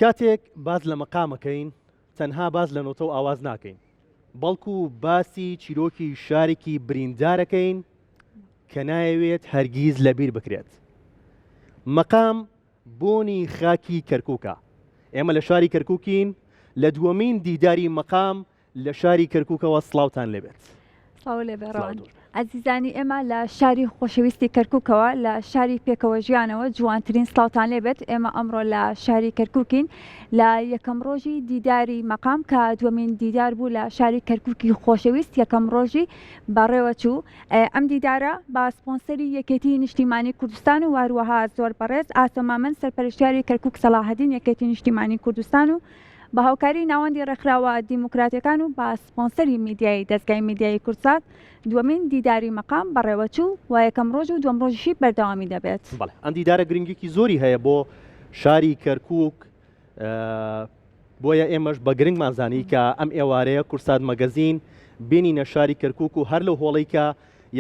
کاتێک باس لە مەقام ئەکەین تەنها باس لە نۆتە و ئاواز ناکەین، بەڵکو باسی چیرۆکی شارێکی بریندارەکەین کە نایەوێت هەرگیز لەبیر بکرێت. مەقام بۆنی خاکی کەرکوکە. ئێمە لە شاری کەرکوکین لە دووەمین دیداری مەقام لە شاری کەرکوکەوە سڵاوتان لێبێت. سڵاو لێبێ ڕەوان. ئازیزانی ئێمە لە شاری خۆشەویستی کەرکوکەوە لە شاری پێکەوە ژیانەوە جوانترین سڵاوتان لێبێت ئێمە ئەمڕۆ لە شاری کەرکوکین لە یەکەم ڕۆژی دیداری مەقام کە دووەمین دیدار بوو لە شاری کەرکوکی خۆشەویست یەکەم ڕۆژی بەڕێوەچوو ئەم دیدارە بە سپۆنسەری یەکێتی نیشتیمانی کوردستان و هەروەها زۆر بەڕێز ئاسۆ مامەند سەرپەرشتیاری کەرکوک سەڵاحەدین یەکێتی نیشتیمانی کوردستان و بە هاوکاری ناوەندی ڕێکخراوە دیموکراتیەکان و بە سپۆنسەری میدیایی دەزگای میدیایی کوردسات دووەمین دیداری مەقام بەڕێوەچوو و یەکەم ڕۆژ و دووەم ڕۆژیشی بەردەوامی دەبێت. بەڵێ ئەم دیدارە گرنگیکی زۆری هەیە بۆ شاری کەرکوک بۆیە ئێمەش بە گرنگمان زانی کە ئەم ئێوارەیە کورسات مەگەزین بینینە شاری کەرکوک و هەر لەو هۆڵەی کە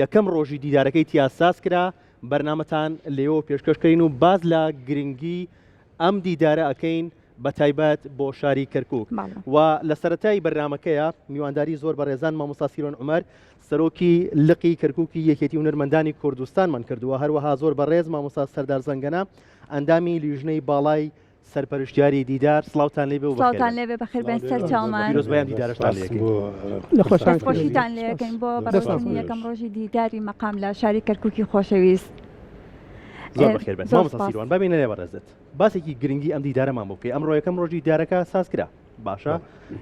یەکەم ڕۆژی دیدارەکەی تیا ساز کرا بەرنامەتان لێوە پێشکەش کەین و باس لە گرنگی ئەم دیدارە ئەکەین بە تایبەت بۆ شاری کەرکوک و لە سەرەتای بەرنامەکەیە میوانداری زۆر بەڕێزان مامۆستا سیرۆن عومەر سەرۆکی لقی کەرکوکی یەکێتی هونەرمەندانی کوردستانمان کردووە هەروەها زۆر بەڕێز مامۆستا سەردار زەنگەنە ئەندامی لیژنەی باڵای سەرپەرشتیاری دیدار سڵاوتان لێ بێ و سڵاوتان لێ بێ بەخێر بێن سەر چاومان پیرۆزبایان دیدارەشتان لێ ئەکەین. دەستخۆشیتان لێ ئەکەین بۆ بەڕێوەچوونی یەکەم ڕۆژی دیداری مەقام لە شاری کەرکوکی خۆشەویست. زۆر بەخێر بێن مامۆستا سیروان با بێینە لای بەڕێزت باسێکی گرنگی ئەم دیدارەمان بۆ بکەی ئەمڕۆ یەکەم ڕۆژی دیدارەکە ساز کرا باشە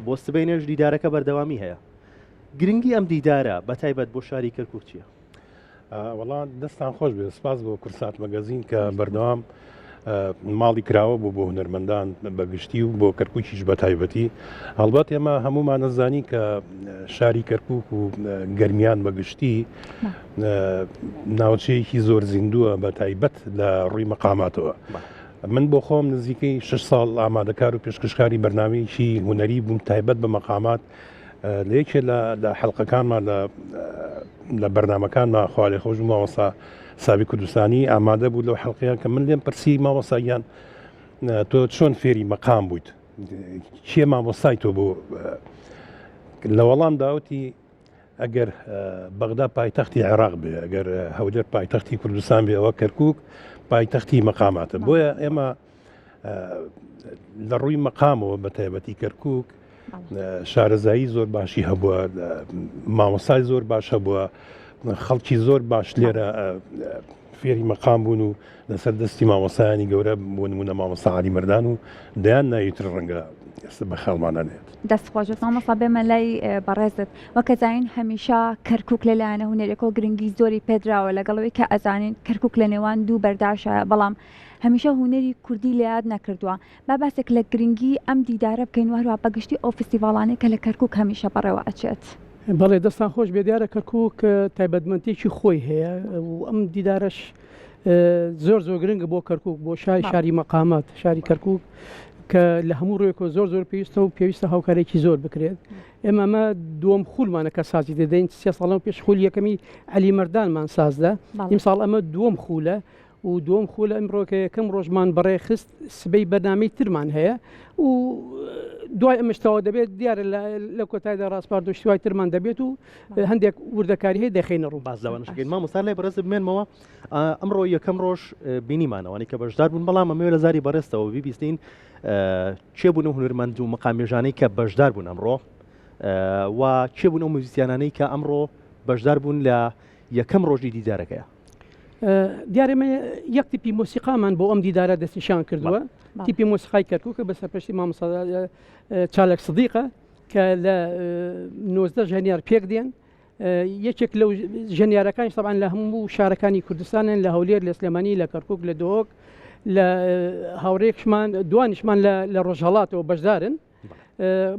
بۆ سبەینێش دیدارەکە بەردەوامی هەیە گرنگی ئەم دیدارە بە تایبەت بۆ شاری کەرکوک چییە؟ وەڵا دەستان خۆش بێ سپاس بۆ کورسات مەگەزین کە بەردەوام ماڵی کراوە بوو بۆ هونەرمەندان بەگشتی و بۆ کەرکووکیش بە تایبەتی هەڵبەت ئێمە هەمومانەزانی کە شاری کەرکوک و گەرمیان بەگشتی ناوچەیەکی زۆر زیندووە بە تایبەت لە ڕووی مەقاماتەوە. من بۆ خۆم نزیکەی 6 ساڵ ئامادەکار و پێشکەشکاری بەرنمەیەکی هونەری بووم تایبەت بە مەقامات لە یەکێ لە حەڵقەکانمان لە بەرنمەکانما خوالێ خۆش مامۆستا ساوی کوردستانی ئامادە بوو لەو حەڵقەیە کە من لێم پرسی مامۆستا گیان تۆ چۆن فێری مەقام بوویت کێ مامۆستای تۆ بوو لە وەڵام داوتی ئەگەر بەغدا پایتەختی عێراق بێ ئەگەر هەولێر پایتەختی کوردستان بێ ئەوە کەرکک پایتەختی مەقاماتە بۆیە ئێمە لە ڕووی مەقامەوە بە تایبەتی کەرکک شارەزایی زۆر باشی هەبووە مامۆسای زۆر باش هەبووە خەڵکی زۆر باش لێرە فێری مەقام بوون و لەسەر دەستی مامۆستایانی گەورە بۆ نموونە مامۆستا عەلی مەردان و دەیان ناوی تر ڕەنگە ئێستا بە خەیاڵمانا نەیەت. دەست خۆش بێت مامۆستا بێمە لای بەڕێزت وەک ئەزانین هەمیشە کەرکوک لە لایەنە هونەریەکەوە گرنگی زۆری پێدراوە لەگەڵ ئەوەی کە ئەزانین کەرکوک لە نێوان دوو بەرداشە بەڵام هەمیشە هونەری کوردی لە یاد نەکردووە با باسێک لە گرنگی ئەم دیدارە بکەین و هەروەها بە گشتی ئەو فستیڤاڵانەی کە لە کەرکوک هەمیشە بەڕێوە ئەچێت. بەڵێ دەستان خۆش بێ دیارە کەرکوک تایبەتمەندێکی خۆی هەیە و ئەم دیدارەش زۆر زۆر گرنگە بۆ کەرکک بۆ شاری شاری مەقامات شاری کەرکک کە لە هەموو ڕوێکەوە زۆر زۆر پێویستە و پێویستە هاوکارێکی زۆر بکرێت ئێمە ئەمە دووەم خولمانە کە سازی دەدەین سێ ساڵەوە پێش خولی یەکەمی عەلی مەردانمان سازدا ئیمساڵ ئەمە دووەم خولە و دووەم خولە ئەمڕۆ کە یەکەم ڕۆژمان بەڕێ خست سبەی بەرنامەی ترمان هەیە و دوای ئەمەش تەواو دەبێت دیارە لە کۆتایدا ڕاسپاردۆ شتوای ترمان دەبێت و هەندێک وردەکاری هەیە دەخەینە ڕوو. باس لەوە نەشکەین مامۆستا لای بەڕێز بمێنمەوە ئەمڕۆ یەکەم ڕۆژ بینیمانەوەنی کە بەشدار بوون بەڵام ئەمەوێ لە زاری بەڕێزتەوە بیبیستین کێ بوون ئەو هونەرمەند و مەقامێژانەی کە بەشدار بوون ئەمڕۆ و کێ بوون ئەو موزیسیانانەی کە ئەمڕۆ بەشدار بوون لە یەکەم ڕۆژی دیدارەکەیە؟ دیارە ئێمە یەک تیپی مۆسیقامان بۆ ئەم دیدارە دەستنیشان کردووە تیپی مۆسیقای کەرکووکە بە سەرپەرشتی مامۆستا چالاک سدیقە کە لە 19 ژەنیار پێک دێن یەکێک لەو ژەنیارەکانی سەبان لە هەموو شارەکانی کوردستانن لە هەولێر لە سلێمانی لە کەرکک لە دهۆک لە هاوڕێکشمان دوانیشمان لە ڕۆژهڵاتەوە بەشدارن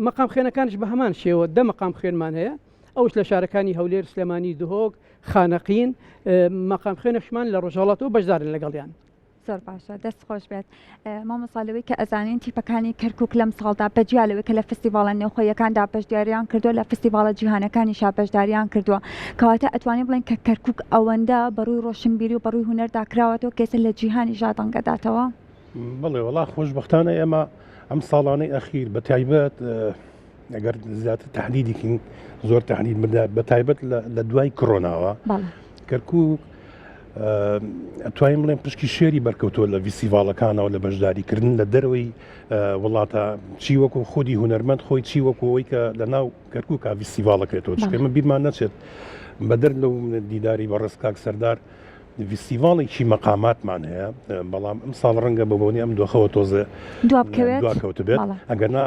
مەقام خوێنەکانیش بە هەمان شێوە دە مەقام خوێنمان هەیە ئەوش لە شارەکانی هەولێر سلێمانی دهۆک خانەقین مەقام خوێنەشمان لە ڕۆژهەڵاتەوە بەشدارن لەگەڵیان. زۆر باشە دەست خۆش بێت مامۆستا لەوەی کە ئەزانین تیپەکانی کەرکک لەم ساڵدا بەجیا لەوەی کە لە فستیڤاڵە نێوخۆیەکاندا بەشداریان کردووە لە فستیڤاڵە جیهانەکانیشا بەشداریان کردووە کەواتە ئەتوانین بڵێن کە کەرکک ئەوەندە بەڕووی ڕۆشنبیری و بەڕووی هونەردا کراوەتەوە کە ئێستا لە جیهانیشا دەنگەداتەوە. بەڵێ وەڵا خۆشبەختانە ئێمە ئەم ساڵانەی ئەخیر بە تایبەت ئەگەر زیاتر تهدیدێکین زۆر تهدید بە تایبەت لە دوای کرۆناوە کەرکک ئەتوانین بڵێن پشکی شێری بەرکەوتووە لە ڤیستیڤاڵەکانەوە لە بەشداریکردن لە دەرەوەی وڵاتە چی وەکو خودی هونەرمەند خۆی چی وەکو ئەوەی کە لە ناو کەرکووکا ڤیستیڤاڵەکرێتەوە چونکە ئێمە بیرمان نەچێت بەدەر لەو دیداری بەڕێز کاک سەردار ڤیستیڤاڵێکی مەقاماتمان هەیە بەڵام ئەم ساڵ ڕەنگە بە بۆنی ئەم دۆخەوە تۆزێ دوابکەوێت دواکەوتبێت ئەگەر نا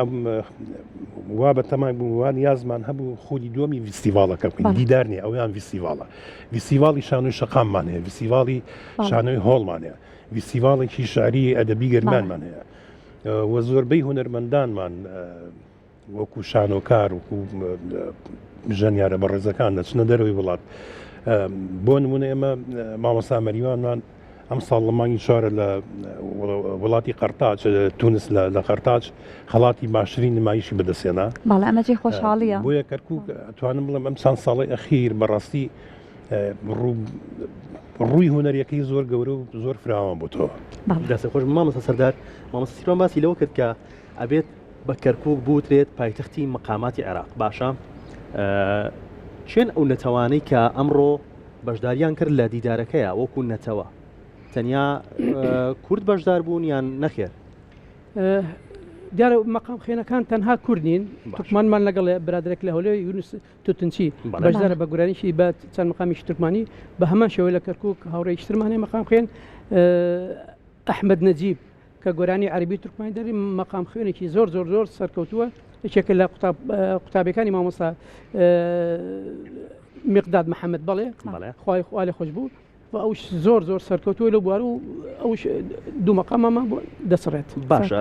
وا بە تەمای بوو وا نیازمان هەبوو خولی دووەمی ڤیستیڤاڵەکە بکەین دیدار نییە ئەویان ڤیستیڤاڵە ڤیستیڤاڵی شانۆی شەقاممان هەیە ڤیستیڤاڵی شانۆی هۆڵمان هەیە ڤیستیڤاڵێکی شعری ئەدەبی گەرمیانمان هەیە و زۆربەی هونەرمەندانمان وەکو شانۆکار وەکو ژەنیارە بەڕێزەکان دەچنە دەرەوەی وڵات بۆ نمونە ئێمە مامۆستا مەریوانمان ئەم ساڵ لە مانگی چوارە لە وڵاتی قەرتاج تونس لە قەرتاج خەڵاتی باشترین نمایشی بەدەستهێنا. بەڵێ ئەمە جێی خۆشحاڵییە. بۆیە کەرکوک ئەتوانم بڵێم ئەم چەند ساڵەی ئەخیر بەڕاستی ڕووی هونەریەکەی زۆر گەورە و زۆر فراوان بۆتەوە. دەست خۆش مامۆستا سەردار، مامۆستا سیروان باسی لەوە کرد کە ئەبێت بە کەرکوک بوترێت پایتەختی مەقاماتی عێراق باشە کێن ئەو نەتەوانەی کە ئەمڕۆ بەشداریان کرد لە دیدارەکەیا وەکو نەتەوە تەنیا کورد بەشدار بوون یان نەخێر؟ دیارە مەقام خوێنەکان تەنها کورد نین تورکمانمان لەگەڵ برادێک لە هەولێر یونس توتنچی بەشدارە بە گورانیشی بە چەند مقامیش تورکمانی بە هەمان شێوە لە کەرکک هاوڕێیشترمان هەیە مەقام خوێن ئەحمد نەجیب کە گۆرانی عەربی تورکمانی دەری مەقام خوێنێکی زۆر زۆر زۆر سەرکەوتووە یەکێکە لە قوتابیەکانی مامۆستا مقداد محەممەد بەڵێ خی خوالێ خۆش بوو و ئەوش زۆر زۆر سەرکەوتووە لەو بوار و ئەوش دوو مەقامەمان بۆ دەسڕێت. باشە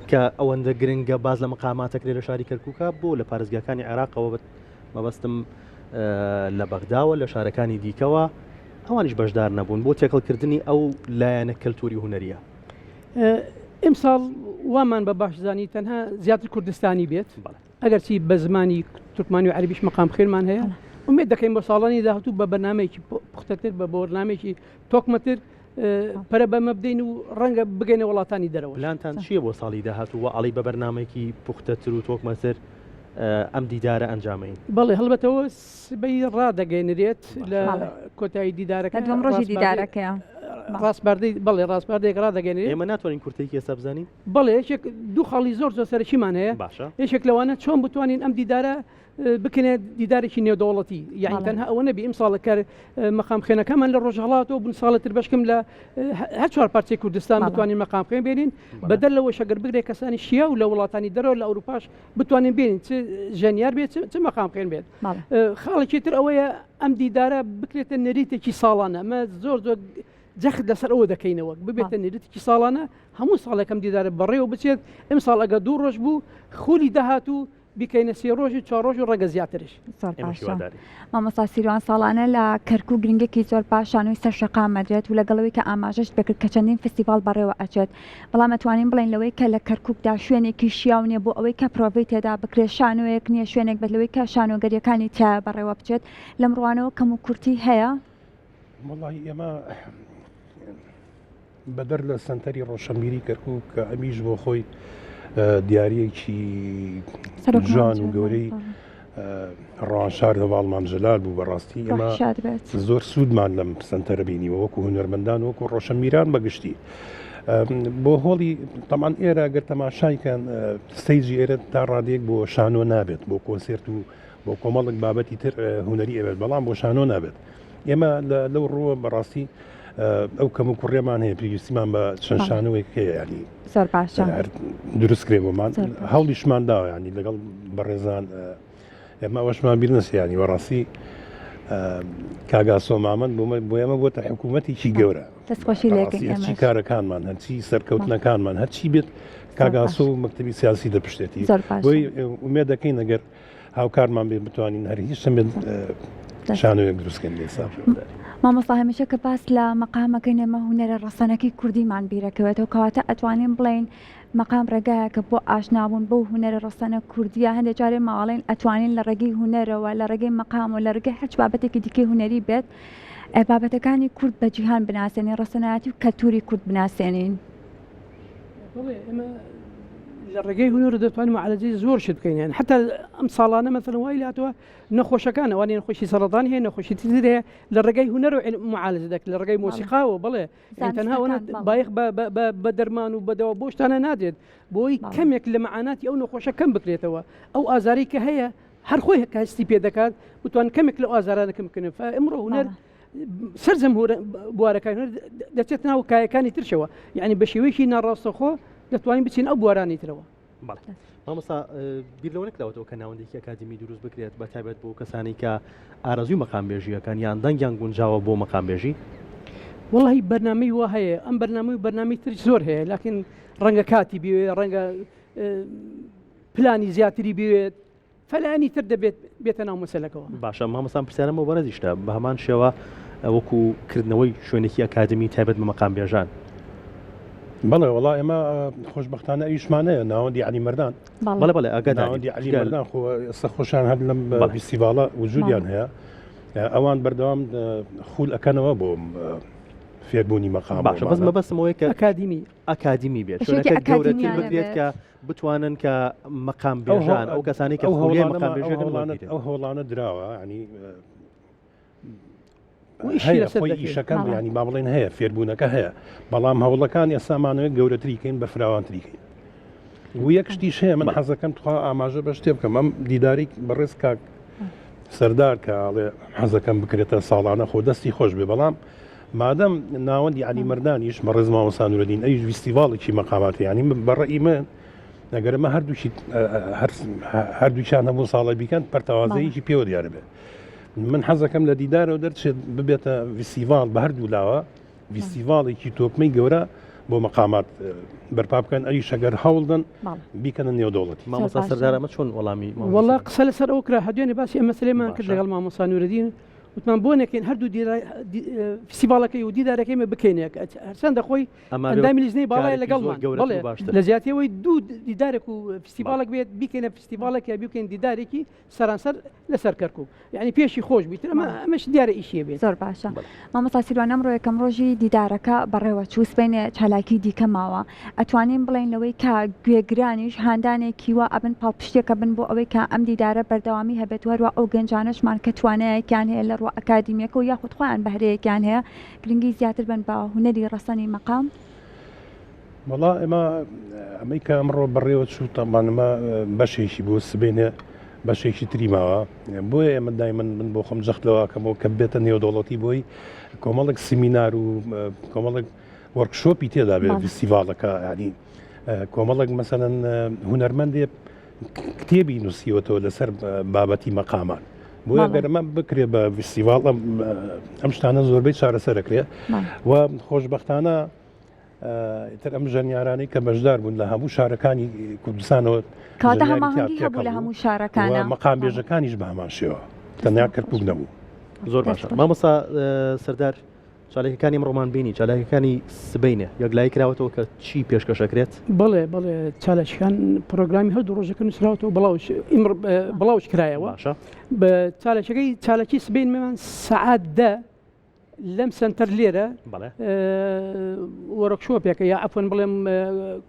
کە ئەوەندە گرنگە باز لە مەقاماتەکرێ لە شاری کەرکووکە بۆ لە پارێزگاکانی عێراقەوە مەبەستم لە بەغداوە لە شارەکانی دیکەوە ئەوانیش بەشدار نەبوون بۆ تێکەڵکردنی ئەو لایەنە کەلتوری هونەریە. ئیمساڵ وامان بە باش زانی تەنها زیاتر کوردستانی بێت ئەگەرچی بە زمانی تورکمانی و عەربیش مەقام خوێنمان هەیە ئومێد دەکەین بۆ ساڵانی داهاتوو بە بەرنامەیەکی پوختەتر بە بەرنامەیەکی تۆکمەتر پەرە بەمە بدەین و ڕەنگە بگەینە وڵاتانی دەرەوە. پلانتان چییە بۆ ساڵی داهاتوو و ئەڵێی بە بەرنامەیەکی پوختەتر و تۆکمەتر ئەم دیدارە ئەنجامەین؟ بەڵێ هەڵبەتەوە سبەی ڕادەگەێنرێت لە کۆتایی دیدارەکە دوم ڕۆژی دیدارەکەیە ڕاسپاردەی بەڵێ ڕاسپاردەیەک ڕادەگەێنرێت ئێمە ناتوانین کورتێکی ئێستا بزانین بەڵێ یەکێک دوو خاڵی زۆر زۆر سەرەکیمان هەیە باشە یەکێک لەوانە چۆن بتوانین ئەم دیدارە بکنێ دیدارێکی نێودەوڵەتی یعنی تەنها ئەوە نەبی ئیمساڵ کە مەقام خوێنەکەمان لە ڕۆژهەڵاتەوە بوون ساڵە تر بەشکم لە هەر چوار پارچەی کوردستان بتوانین مەقام خوێن بێنین بەدەر لەوە شەگەر بگرێت کەسانی شیا و لە وڵاتانی دەرەوە لە ئەوروپاش بتوانین بێنین چ ژەنیار بێت چ مەقام خوێن بێت خاڵێکی تر ئەوەیە ئەم دیدارە بکرێتە نەریتێکی ساڵانە ئەمە زۆر زۆر جەخت لەسەر ئەوە دەکەینەوە ببێتە نەریتێکی ساڵانە هەموو ساڵێک ئەم دیدارە بەڕێوە بچێت ئەمساڵ ئەگەر دوو ڕۆژ بوو خولی داهاتوو بیکەینە سێ ڕۆژ و چوار ڕۆژ و ڕەنگە زیاترش. زۆر باشە مامۆستا سیروان ساڵانە لە کەرکوک گرنگێکی زۆر باش شانۆی سەر شەقام ئەدرێت و لەگەڵ ئەوەی کە ئاماژەشت پێکرد کە چەندین فستیڤاڵ بەڕێوە ئەچێت بەڵام ئەتوانین بڵێین لەوەی کە لە کەرکوکدا شوێنێکی شیاو نیە بۆ ئەوەی کە پرۆڤەی تێدا بکرێت شانۆیەک نیە شوێنێک بێت لەوەی کە شانۆگەریەکانی تیایا بەڕێوە بچێت لەم ڕوانەوە کەم و کورتی هەیە؟ وەڵاهی ئێمە بەدەر لە سەنتەری ڕۆشنبیری کەرکوک کە ئەمیش بۆ خۆی دیاریەکی جوان و گەورەی ڕەوانشار هەواڵ مام جەلال بوو بەڕاستی ئێمە زۆر سوودمان لەم سنتەرە بینیوە وەکو هونەرمەندان وەکو ڕۆشنبیران بەگشتی بۆ هۆڵی تەمان ئێرە گەر تەماشایکەن stage ی ئێرە تا ڕادێک بۆ شانۆ نابێت بۆ کۆنسێرت و بۆ کۆمەڵک بابەتی تر هونەری ئەوێت بەڵام بۆ شانۆ نابێت ئێمە لەو ڕووە بەڕاستی ئەو کەم و کوڕێمان هەیە پێویستیمان بە چەند شانەوەیەک هەیە ینی زۆر باشە دروست کرێ بۆمان هەوڵیشمان داوە ینی لەگەڵ بەڕێزان ئێمە ئەوەشمان بیر نەسیانی بەڕاستی کاگاسۆ مامەند بۆ ئێمە بۆتە حکوومەتێکی گەورە دەستخۆشی لێکەین کارەکانمان هەرچی سەرکەوتنەکانمان هەرچی بێت کاگاسۆ و مەکتتەبی سیاسی دەپشتێتی بۆی ئومێ دەکەین ئەگەر هاوکارمان بێت بتوانین هەر هیچ شتێک شانۆیەک دروست کەین لێسا. مامۆستا هەمیشە کە باس لە مەقامەکەین ئێمە هونەرە ڕەسەنەکەی کوردیمان بیرەکەوێتەوە کەواتە ئەتوانین بڵێین مەقام ڕێگایەکە بۆ ئاشنابوون بەو هونەرە ڕەسەنە کوردیە هەندێک جارێ ماڵێن ئەتوانین لە ڕێگەی هونەرەوە لە ڕێگەی مەقامەوە لە ڕێگەی هەرچ بابەتێکی دیکەی هونەری بێت بابەتەکانی کورد بە جیهان بناسێنین ڕەسەنایەتی و کەلتوری کورد بناسێنین. بەڵێ ئێمە لە ڕێگەی هونەر دەتوانین معالەجەی زۆر شت بکەین یان حتا ئەم ساڵانە مەسەلەن وای لاتوە نەخۆشەکان ئەوانەی نەخۆشی سەرەتان هەیە نەخۆشی تر هەیە لە ڕێگەی هونەر و معالەجە دەکرێت لە ڕێگەی مۆسیقاوە بەڵێ تەنها ئەوەنە بایەخ بە دەرمان و بەدەوە بۆ شتانە نادرێت بۆی کەمێک لە مەعاناتی ئەو نەخۆشە کەم بکرێتەوە ئەو ئازاری کە هەیە هەر خۆی کە هەستی پێ دەکات بتوان کەمێک لەو ئازارانە کەم بکەن ئەمڕۆ هونەر سەرجەم بوارەکان دەچێت ناو کایەکانی ترشەوە یعنی بە شێوەیەکی ناڕاستەخۆ دەتوانین بچین ئەو بوارانی ترەوە. بەڵێ مامۆستا بیر لەوە نەکراوەتەوە کە ناوەندێکی ئەکادیمی دروست بکرێت بە تایبەت بۆ کەسانی کە ئارەزووی مەقامبێژیەکەن یان دەنگیان گونجاوە بۆ مەقامبێژی؟ وەڵی بەرنامەی وا هەیە ئەم بەرنامەی و بەرنامەی تر زۆر هەیە لاکن ڕەنگە کاتی بوێ ڕەنگە پلانی زیاتری بوێت فلانی تر دەبێت بێتە ناو مەسەلەکەوە. باشە مامۆستا ئەم پرسیارەم بۆ بەڕێزیشتە بە هەمان شێوە وەکو کردنەوەی شوێنێکی ئەکادمی تایبەت بە مەقام بێژان. بەڵێ وەڵا ئێمە خۆشبەختانە ئیشمان هەیە ناوەندی عەلی مەردان. بەڵێ بەڵێ ئاگادارین. ناوەندی عەلی مەردان خۆ ئێستا خۆشیان هەر لەم فیستیڤاڵە وجودیان هەیە ئەوان بەردەوام خول ئەکەنەوە بۆ فێربوونی مەقام. باشە بەس مەبەستم ئەوەیە کە ئەکادیمی ئەکادیمی بێت شوێنەکە گەورەتر بکرێت کە بتوانن کە مەقام بێژان ئەو کەسانی کە خولیای مەقام بێژەکەن وەربگرن. ئەو هەوڵانە دراوە ینی هەیە خۆی ئیشەکان ینی با بڵێن هەیە فێربوونەکە هەیە بەڵام هەوڵەکان ئێستامانەوەی گەورەتری کەین بە فراوانتری کەین و یەک شتیش هەیە من حەزەکەم تخوا ئاماژە بە شتێ بکەم ئەم دیداری بەڕێز کاک سەردار کە ئاڵێ حەزەکەم بکرێتە ساڵانە خۆ دەستی خۆش بێ بەڵام مادەم ناوەندی عەلی مەردانیش بەڕێز مامۆستا نورەدین ئەویش ڤیستیڤاڵێکی مەقاماتە یانی بە ڕەئی من ئەگەر ئەمە هەردووکی هەردووکیان هەموو ساڵە بیکەن پەرتەوازەیەکی پێوە دیارە بێت من حەزەکەم لە دیدارەوە دەرچێت ببێتە ڤیستیڤاڵ بە هەردوو لاوە ڤیستیڤاڵێکی تۆکمەی گەورە بۆ مەقامات بەرپا بکەن ئەویش ئەگەر هەوڵدەن بیکەنە نێودەوڵەتی. مامۆستا سەردار ئەمە چۆن وەڵامی وەڵا قسە لەسەر ئەو کرا هەدوێنێ باسی ئەم مەسەلەیەمان کرد لەگەڵ مامۆستا نورەدین وتمان بۆ نەکەین هەردوو فیستیڤاڵەکەی و دیدارەکەی مە بکەینێک هەرچەندە خۆی ئەندامی لیژنەی باڵای لەگەڵمان بەڵێ لە جیاتیەوەی دوو دیدارێک و فیستیڤاڵێک بێت بیکەینە فیستیڤاڵێک یا بیکەین دیدارێکی سەرانسەر لەسەر کەرکک یعنی پێشی خۆش بیت ئەمە ئەمەش دیارە ئیشیە بێت زۆر باشە مامۆستا سیروان ئەمڕۆ یەکەم ڕۆژی دیدارەکە بەڕێوە چوو سبەینێ چالاکی دیکە ماوە ئەتوانین بڵێین لەوەی کە گوێگرانیش هاندانێکی وا ئەبن پاڵپشتێکە بن بۆ ئەوەی کە ئەم دیدارە بەردەوامی هەبێت و هەروا ئەو گەنجانەشمان کە توانایەکیان هەیە لە ڕووە ئەکادیمیەکە و یاخود خۆیان بەهرەیەکیان هەیە گرنگی زیاتر بن بە هونەری ڕەسەنی مەقام؟ وەڵا ئێمە ئەمەی کە ئەمڕۆ بەڕێوە چوو تەبان ئەمە بەشێکی بۆ سبەینێ بەشێکی تری ماوە بۆیە ئێمە دایمەن من بۆ خۆم جەخت لەوەکەمەوە کە بێتە نێودەوڵەتی بۆی کۆمەڵێک سیمینار و کۆمەڵێک وەرکشۆپی تێدا بێ فیستیڤاڵەکە ینی کۆمەڵێک مەسەلەن هونەرمەندێ کتێبی نووسیوەتەوە لەسەر بابەتی مەقامان بۆیە گەرمە بکرێ بە فیستیڤاڵ ئەم شتانە زۆربەی چارەسەرەکرێ و خۆشببختانە تر ئەم ژەنیارانەی کە بەشدار بوون لە هەموو شارەکانی کوردستانەوە کاتە هەماهەنگی هەبوو لە هەموو شارەکانە مەقام بێژەکانیش بە هەمان شێوە تەنیا کەرکوک نەبوو زۆر باشە مامۆستا سەردار چالاکیەکانی ئەمڕۆمان بینی، چالاکیەکانی سبەینێ یەکلایی کراوەتەوە کە چی پێشکەش ئەکرێت؟ بەڵێ بەڵێ چالاکیەکان پرۆگرامی هەردوو ڕۆژەکە نووسراوەتەوە بڵاوش بڵاوش کرایەوە باشە بە چالاکیەکەی چالاکی سبەینمان سەعات دە لەم سەنتەر لێرە بەڵێ وەرکشۆپێکە یا عەفوەن بڵێم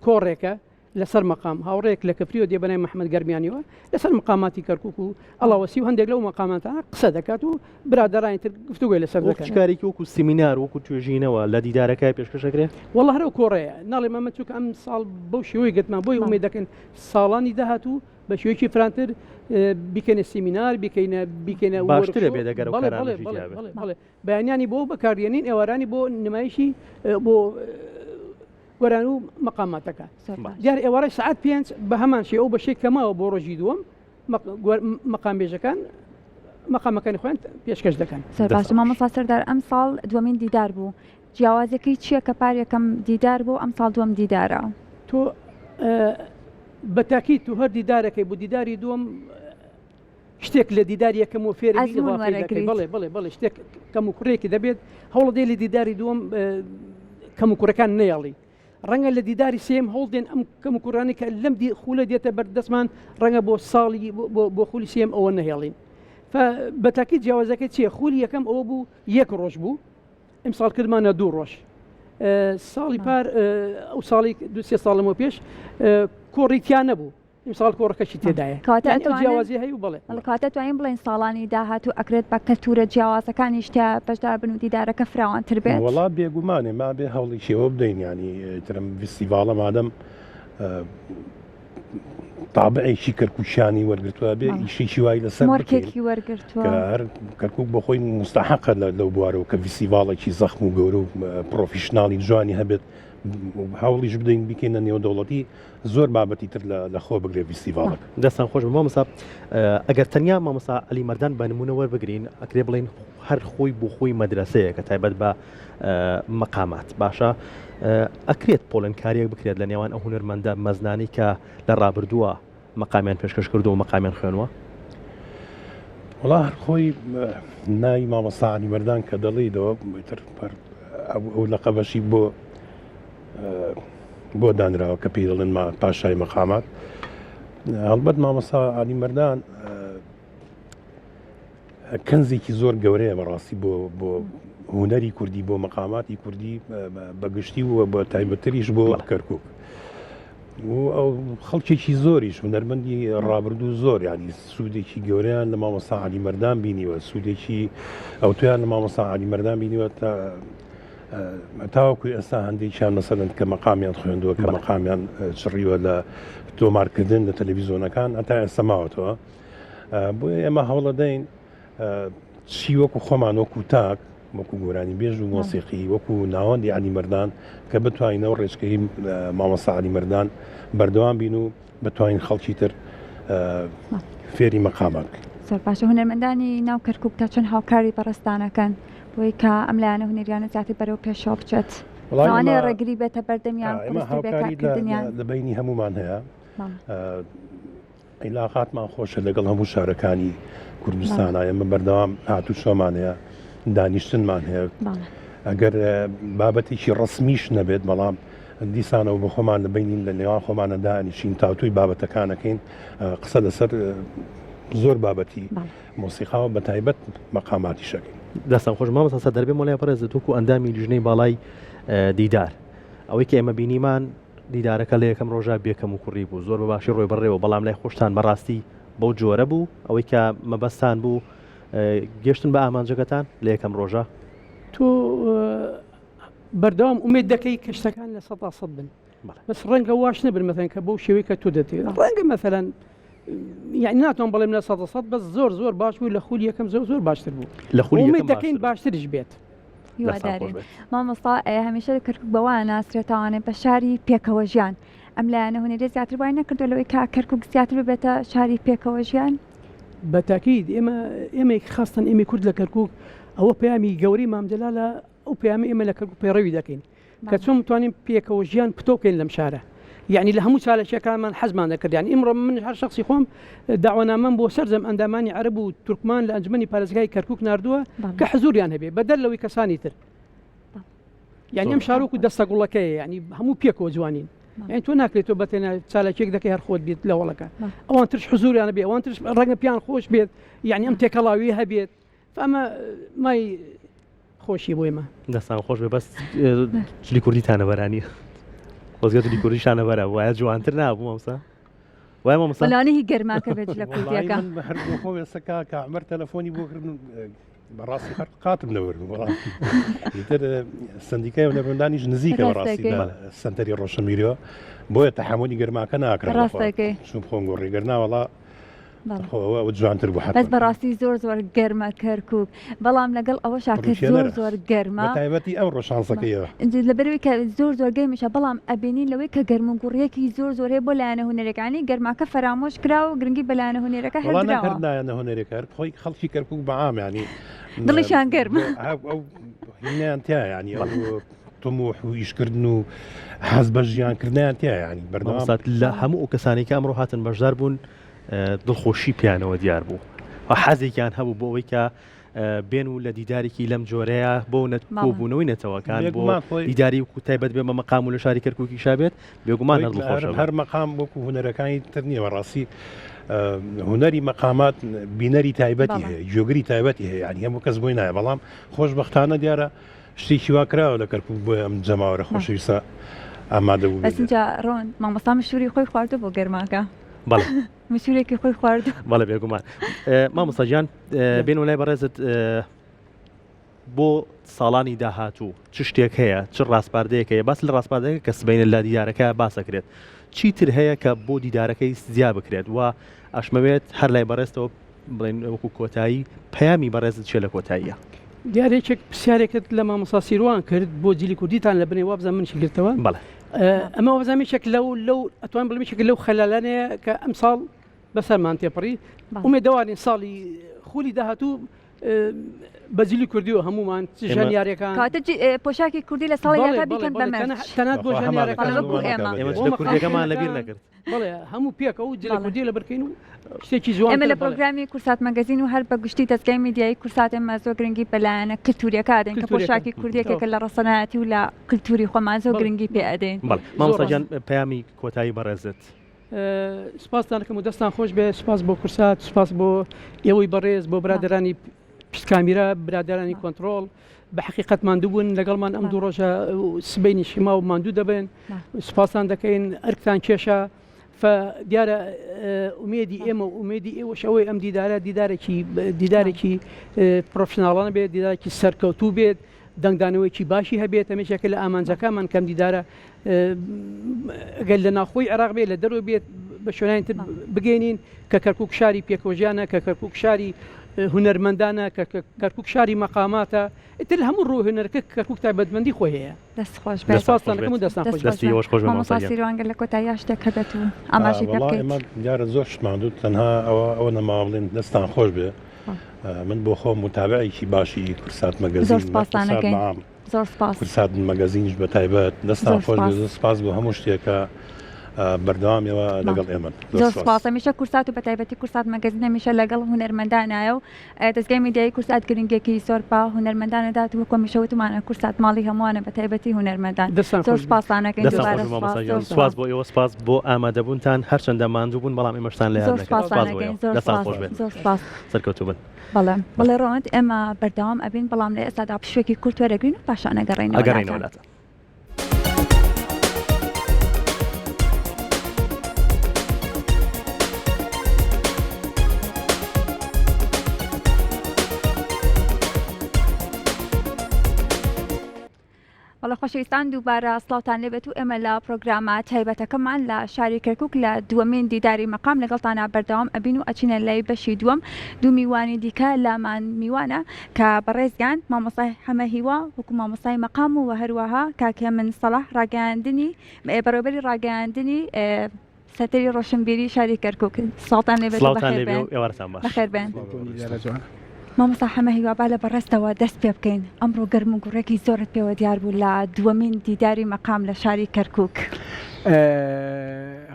کۆڕێکە لەسەر مەقام، هاوڕێیەک لە کفریەوە دێ بەناوی محەمەد گەرمیانیەوە لەسەر مقاماتی کەرکوک و ئەڵاوەسی و هەندێک لەو مقاماتانە قسە دەکات و برادەرانی تر گفتوگۆی لەسەر وەک دەکەن. چ کارێکی وەکو سیمینار وەکو توێژینەوە لە دیدارەکە پێشکەش ئەکرێ؟ وەڵا هەر ئەو کۆڕەیە ناڵێم ئەمە چونکە ئەم ساڵ بەو شێوەی گرتمان بۆیە ئومێد دەکەین ساڵانی داهاتوو بە شێوەیەکی فرانتر بیکەینە سیمینار بیکەینە بیکەینە باشترە وۆرکشۆپ بێت ئەگەر ئەو بەڵێ بەڵێ کارانەشی بەڵێ تیا بێت. بەڵێ بەڵێ بەیانیانی بۆ بەکاردێنین ئێوارانی بۆ نمایشی بۆ گۆران و مەقاماتەکە دیار ئێوارەی سعات پێنج بە هەمان شێ ئەو بەشێک کە ماوە بۆ ڕۆژی دووەم مەقامبێژەکان مەقامەکانی خۆیان پێشکەش دەکەن. زۆر باشە مامۆستا سەردار ئەمساڵ دووەمین دیدار بوو جیاوازەکەی چییە کە پار یەکەم دیدار بوو ئەمساڵ دووەم دیدارە؟ تۆ بە تاکید تو هەر دیدارەکەی بۆ دیداری دووەم شتێک لە دیداری یەکەم و فێری ئەزموون وەرەگریت. بەڵێ بەڵێ بەڵێ شتێک کەم و کوڕێکی دەبێت هەوڵدەی لە دیداری دووەم کەم و کوڕەکان نەیەڵی ڕەنگە لە دیداری سێم هەوڵدێن ئەم کەم و کوڕانی کە لەم دی خولە دێتە بەردەستمان ڕەنگە بۆ ساڵی بۆ خولی سێم ئەوە نەهێڵین بەتاکی جیاوازەکە چییە خولی یەکەم ئەوە بوو یەک ڕۆژ بوو ئیمساڵ کردمانە دوو ڕۆژ. ساڵی پار ئەو ساڵی دو سێ ساڵەمەوە پێش کۆڕی تیا نەبوو ئیمساڵ کۆڕەکەشی تێدایە کەواتە یانی ئەو جیاوازی هەیە و بەڵێ کەواتە توانین بڵێین ساڵانی داهاتوو ئەکرێت بە کەلتورە جیاوازەکانیش تیا بەشدار بن و دیدارەکە فراوانتر بێت؟ وەڵا بێگومانێ ما بێ هەوڵێکی ئەوە بدەین یانی ترم ڤیستیڤاڵە مادەم تابعێکی کەرکوکیانی وەرگرتووە بێ ئیشێکی وای لەسەر مۆرکێکی وەرگرتووە هەر کەرکک بۆ خۆی مستحقە لە لەو بوارەوە کە ڤیستیڤاڵێکی زەخم و گەورە و professional ی جوانی هەبێت هەوڵیش بدەین بیکەینە نێودەوڵەتی زۆر بابەتی تر لە خۆ بگرێ ڤیستیڤاڵەکە. دەستان خۆش بێت مامۆستا ئەگەر تەنیا مامۆستا عەلی مەردان بە نمونە وەربگرین ئەکرێ بڵێین هەر خۆی بۆ خۆی مەدرەسەیەکە تایبەت بە مەقامات باشە ئەکرێت پۆلنکاریەک بکرێت لە نێوان ئەو هونەرمەندە مەزنانەی کە لە ڕابردووە مەقامیان پێشکەش کردو و مەقامیان خوێنوە؟ وەڵا هەر خۆی ناوی مامۆستا عەلی مەردان کە دەڵێیتەوە تر ئەو لەقەبەشی بۆ بۆ دانراوە کە پێی دەڵێن پاشای مەقامات هەڵبەت مامۆستا علی مەردان کەنزێکی زۆر گەورەیە بەڕاستی بۆ بۆ هوەری کوردی بۆ مەقاماتی کوردی بەگشتی و بە تایبەتتریش بۆ کەرکک و ئەو خەڵکێکی زۆریش هونەرمەندی ڕابردوو زۆر ینی سوودێکی گەورەیان لە مامۆستا علی مەردان بینیوە سوودێکی ئەوتویان لە مامۆستا علی مەردان بینیوە تا تاوەکو ئێستا هەندێکیان مەسەلەن کە مەقامیان خوێندووە کە مەقامیان چڕیوە لە تۆمارکردن لە تەلەڤیزیۆنەکان هەتا ئێستا ماوەتەوە بۆیە ئێمە هەوڵەدەین چی وەکو خۆمان وەکو تاک وەکو گۆرانی بێژ و مۆسیقی وەکو ناوەندی علی مەردان کە بتوانینەوە ڕێچکەی مامۆستا علی مەردان بەردەوام بین و بتوانین خەڵکی تر فێری مەقامات بکەین. زۆر باشە هونەرمەندانی ناو کەرکوک تا چەند هاوکاری بەڕێزتانەکەن بۆی کە ئەم لایەنە هونەریانە زیاتر بەرەو پێشەوە بچێت لەوانەیە ڕێگری بێتە بەردەمیان ئێمە قورستر بێ هاوکاری لە کارکردنیان لە بەینی هەمومان هەیە عیلاقاتمان خۆشە لەگەڵ هەموو شارەکانی کوردستانە ئێمە بەردەوام هاتوچۆمان هەیە دانیشتنمان هەیە ئەگەر بابەتێکی ڕسمیش نەبێت بەڵام دیسانەوە بە خۆمان لە بینین لە نێوان خۆمانە دانیشین تاوتوی بابەتەکانەکەین قسە لەسەر زۆر بابەتی مۆسیقاوە بە تایبەت مەقاماتی شەکەین. دەستان خۆش مامۆستا سەردار بێ مۆلای بەڕێز تۆکو ئەندامی لیژنەی باڵای دیدار ئەوەی کە ئێمە بینیمان دیدارەکە لە یەکەم ڕۆژا بێ کەموکوڕی بوو زۆر بە باشی ڕۆی بەڕێوە بەڵام لای خۆشتان بەڕاستی بەو جۆرە بوو ئەوەی کە مەبەستان بوو گەشتن بە ئامانجەکەتان لە یەکەم ڕۆژە؟ تۆ بەردەوام ئومێد دەکەی کە شتەکان لە سەدا سەد بن بەس ڕەنگە واش نەبن مەثەن کە بەو شێوەی کە تۆ دەتەوێت ڕەنگە مەثەلەن یعنی ناتوانم بڵێم لە سەدا سەد بەس زۆر زۆر باش بوو لە خولی یەکەم زۆر زۆر باشتر بوو لە خولی ئومێد یەکەم دەکەین باشتر بوو. باشتریش بێت. دەستان خۆش هیوادارین بێت. مامۆستا هەمیشە کەرکوک بەوە ناسرێت تاوانێ بە شاری پێکەوە ژیان ئەم لایەنە هونەریە زیاتر وای نەکردووە لەوەی کە کەرکوک زیاتر ببێتە شاری پێکەوە ژیان؟ بە تاکید ئێمە ئێمەی خاستن ئێمەی کورد لە کەرکوک ئەوە پەیامی گەورەی مام جەلالە ئەو پەیامە ئێمە لە کەرکوک پەیڕەوی دەکەین کە چۆن بتوانین پێکەوە ژیان پتۆ بکەین لەم شارە یعنی لە هەموو چالەکیەکانمان حەزمان دەکرد یعنی ئیمڕۆ من هەر شخصی خۆم داوانامەم بۆ سەرجەم ئەندامانی عەرەب و تورکمان لە ئەنجومەنی پارێزگای کەرکوک ناردووە کە حزوریان هەبێ بەدەر لەوەی کەسانی تر یعنی ئەم شارۆک و دەستە گوڵەکەیە یعنی هەموو پێکەوە جوانین یعنی تۆ ناکرێت تۆ بەتەنیا چالاکیەک دەکەی هەر خۆت بیت لە هۆڵەکە ئەوان ترش حزوریانە بێ ئەوان ترش ڕەنگە پیان خۆش بێت یعنی ئەم تێکەڵاوی هەبێت ئەمە مای خۆشی بۆ ئێمە. دەستان خۆش بێ بەس جلی کوردیتانە بەرانی خۆزگە جلی کوردیشانە بەرە وایە جوانتر نابوو مامۆستا وایە مامۆستا لەوانەیە هی گەرماکە بێت جلە کوردیەکە هەر بۆ خۆم ئێستا کاکە عومەر تەلەفۆنی بۆ کردم بەڕاستی هەر قاتم لەوەر بوو بەڵام ئیتر سندیکای هونەرمەندانیش نزیکە بەڕاستی لە سەنتەری ڕۆشنبیریەوە بۆیە تەحەمولی گەرماکە ناکرا ڕاستەکەی چون خۆم گۆڕی گەرنا وەڵا جوانتر بوو بەس بەڕاستی زۆر زۆر گەرمە کەرکک بەڵام لەگەڵ ئەوە شاکە زۆر زۆر گەرمە تایبەتی ئەو ڕۆشانسەکەیەوە لەبەرەوەی کە زۆر زۆر گەرمیشە بەڵام ئەبینین لەوەی کە گەرم و گوڕیەکی زۆر زۆر هەیە بۆ لایەنە هونەرەکانی گەرماکە فەرامۆش کرا و گرنگی بە لایەنە هونەرەکە هەر لایەنە هونەرەکە هەر خۆی خەڵکی کەرکک بەعامیانی دڵیشان گەرمە ئەو هینیان تیا ینی ئەو طموح و ئیشکردن و حەز بە ژیانکردنیان تیا ینی بەردەوام لە هەموو ئەو کەسانی کە ئەمڕۆ هاتن بەشدار بوون دڵخۆشی پێیانەوە دیار بوو و حەزێکیان هەبوو بۆ ئەوەی کە بێن و لە دیدارێکی لەم جۆرەیە بۆ کۆبوونەوەی نەتەوەکان بۆ دیداری و تایبەت بێ بە مەقام و لە شاری کەرکووکیشا بێت بێگومان هەر دڵخۆشە هەر مەقام وەکو هونەرەکانی تر نییە بەڕاستی هونەری مەقامات بینەری تایبەتی هەیە جۆگری تایبەتی هەیە یانی هەموو کەس بۆی نایە بەڵام خۆشبەختانە دیارە. شتێکی وا کراوە لە کەرکوک بۆیە ئەم جەماوەرە خۆشەویستە ئامادە بوو بەس اینجا ڕۆن مامۆستا مشوری خۆی خواردو بۆ گەرماکە بەڵێ مشورێکی خۆی خواردو بەڵێ بێگومان مامۆستا گیان بێن لای بەڕێزت بۆ ساڵانی داهاتوو چ شتێک هەیە چ ڕاسپاردەیەک هەیە باس لە ڕاسپاردەکە کە سبەینە لە دیدارەکە باسەکرێت چیتر هەیە کە بۆ دیدارەکەی زیا بکرێت و ئەشمەوێت هەر لای بەڕێزتەوە بڵێن وەکو کۆتایی پەیامی بەڕێزت چیە لە کۆتاییە؟ دیارە یەکێک پرسیارێکت لە مامۆستا سیروان کرد بۆ جلی کوردیتان لە بنێ وابزانم منیشی گرتەوە بەڵێ ئەمە وابزانم یەکێک لەو لەو ئەتوان بڵێم یەکێک لەو خەلالانەیە کە ئەمساڵ بەسەرمان تێپەڕی ئومێدەوارین ساڵی خولی داهاتوو بە جلی کوردیەوە هەمومان چ ژەنیارەکان کاتە پۆشاکی کوردی لە ساڵی داهاتوو بیکەن بە مەرج تەنات بۆ ژەنیارەکان وەکو ئێمە ئێمە جلە کوردیەکەمان لەبیر نەکرد بەڵێ هەموو پێکەوە و جلە کوردی لەبەرکەین و شتێکی جوان ئێمە لە پرۆگرامی کورسات مەگەزین و هەر بە گشتی دەستگای میدیایی کورسات ئێمە زۆر گرنگی بە لایەنە کلتوریەکە ئەدەین کە پۆشاکی کوردیەکێکە لە ڕەسەنایەتی و لە کلتوری خۆمان زۆر گرنگی پێ ئەدەین. بەڵێ مامۆستا گیان پەیامی کۆتایی بەڕێزت. سپاستان دەکەم و دەستان خۆش بێ سپاس بۆ کورسات سپاس بۆ ئێوەی بەڕێز بۆ برادەرانی پشت کامیرا برادەرانی کۆنتڕۆڵ بە حقیقەت ماندوو بوون لەگەڵمان ئەم دوو ڕۆژە سبەینی شیما و ماندوو دەبن سوپاستان دەکەین ئەرکتان کێشە دیارە ئومێدی ئێمە و ئومێدی ئێوەش ئەوەی ئەم دیدارە دیدارێکی دیدارێکی پرۆفشناڵانە بێت دیدارێکی سەرکەوتوو بێت دەنگدانەوەیکی باشی هەبێت ئەمێکێکە لە ئامانجەکانمان کەم دیدارە گەل لە ناوخۆی عێراق بێت لە دەرەوە بێت بە شوێنانی تر بگەینین کە کەرکک شاری پێکەوەژیانە کە کەرکک شاری هونەرمەندانە کە کەرکک شاری مەقاماتە ئیتر هەموو ڕوو هونەرەکە کەرکک تایبەتمەندی خۆی هەیە. دەست خۆش بێت. سپاستان دەکەم و دەستان خۆش بێت. دەستی ئێوەش خۆش بێت مامۆستا مامۆستا گیان. سیروان گەر لە کۆتاییا شتێک هەبێت و ئاماژەی پێ وەڵا بکەیت. ئێمە دیارە زۆر شتمان دوت تەنها ئەوە ئەوە نەماوە بڵێین دەستان خۆش بێ من بۆ خۆم متابعێکی باشی کورسات زۆر مەگەزین سپاستان کورسات ئەکەین. مەعام زۆر سپاس. کورسات مەگەزینیش بە تایبەت دەستان زۆر خۆش بێ سپاس. زۆر سپاس بۆ هەموو شتێکە بەردەوام ئێوە لەگەڵ ئێمەن زۆر زۆر سپاس سپاس. هەمیشە کورسات و بەتایبەتی کورسات مەگەزین هەمیشە لەگەڵ هونەرمەندانایە و دەزگای میدیایی کورسات گرنگیەکی زۆر بە هونەرمەندان ئەدات وەکو هەمیشە وتومانە کورسات ماڵی هەمووانە بەتایبەتی هونەرمەندان دەستان زۆر خۆش بێت. سپاستان ئەکەین دەستان دووبارە خۆش بێت سپاس مامۆستا گیان زۆر سپاس سپاس بۆ ئێوە سپاس بۆ ئامادەبوونتان هەرچەندە ماندوو بوون بەڵام ئێمەشتان لە یاد زۆر نەکرد سپاستان سپاس بۆ ئەکەین ئێوە زۆر دەستان سپاس خۆش بێت زۆر سپاس سەرکەوتوو بن بەڵێ بەڵێ ڕەوەند ئێمە بەردەوام ئەبین بەڵام لە ئێستادا پشووێکی کورت وەرەگرین و پاشان ئەگەڕێینەوە ئەگەڕێینەوە لاتان. لاتان. بەڵێ خۆشەویستان دووبارە سڵاوتان لێبێت و ئێمە لە پرۆگرامە تایبەتەکەمان لە شاری کەرکک لە دووەمین دیداری مەقام لەگەڵتانە بەردەوام ئەبین و ئەچینە لای بەشی دووەم دوو میوانی دیکە لامان میوانە کە بەڕێزیان مامۆستای حەمە هیوا وەکو مامۆستای مەقام و هەروەها کاک هێمن سەڵاح ڕاگەیاندنی بەڕێوەبەری ڕاگەیاندنی سەنتەری ڕۆشنبیری شاری کەرکوک سڵاوتان لێبێت و سڵاوتان بەخێر لێبێ بێن و ئێوارەتان باش. بەخێر بێن. سڵاو بۆ دیدارە جوانە. مامۆستا حەمە هیوا با لە بەڕێزتەوە دەست پێ بکەین ئەمڕۆ گەرم و گوڕێکی زۆرت پێوە دیار بوو لە دووەمین دیداری مەقام لە شاری کەرکوک.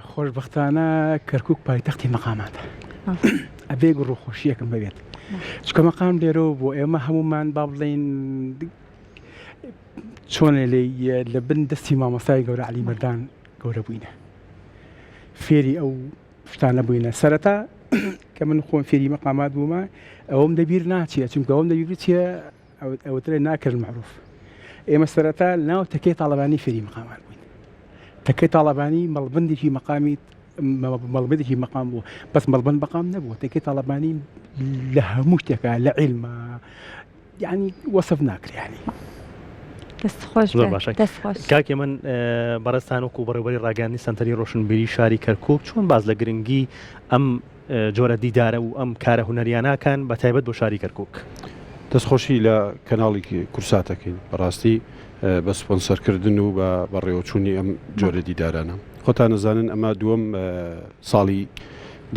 خۆشبەختانە کەرکوک پایتەختی مەقاماتە ئەبێ گوڕوخۆشیەکم هەبێت چونکە مەقام لێرەوە بوو ئێمە هەمومان با بڵێین چۆنە لێ لە بن دەستی مامۆستای گەورە علی مەردان گەورە بووینە فێری ئەو شتانە بووینە سەرەتا کە من خۆم فێری مەقامات بوومە ئەوم دەبیر ناچێت چونکە ئەوم دەبیر بچێ ئەوترێ ناکرد معروف ئێمە سەرەتا ناو تەکەی تاڵەبانی فێری مقامات بووین تەکەی تاڵەبانی مەڵبندێکی مەقامی مەڵبندێکی مەقام بوو بەس مەڵبند مەقام نەبوو تەکەی تاڵەبانی لە هەموو شتێکە لە عیلمە یعنی وەسف ناکرێ ینی دەست خۆش زۆر باشە دەست خۆش کاکێ من بەڕێزتان وەکو بەڕێوبەری ڕاگەیاندنی سەنتەری ڕۆشنبیری شاری کەرکوک چۆن باز لە گرنگی ئەم جۆرە دیدارە و ئەم کارە هونەریانەکان بە تایبەت بۆ شاری کەرکوک. دەستخۆشی لە کەناڵی کورسات ئەکەین بەڕاستی بە سپۆنسەرکردن و بە بەڕێوەچوونی ئەم جۆرە دیدارانە. خۆتان ئەزانن ئەمە دووەم ساڵی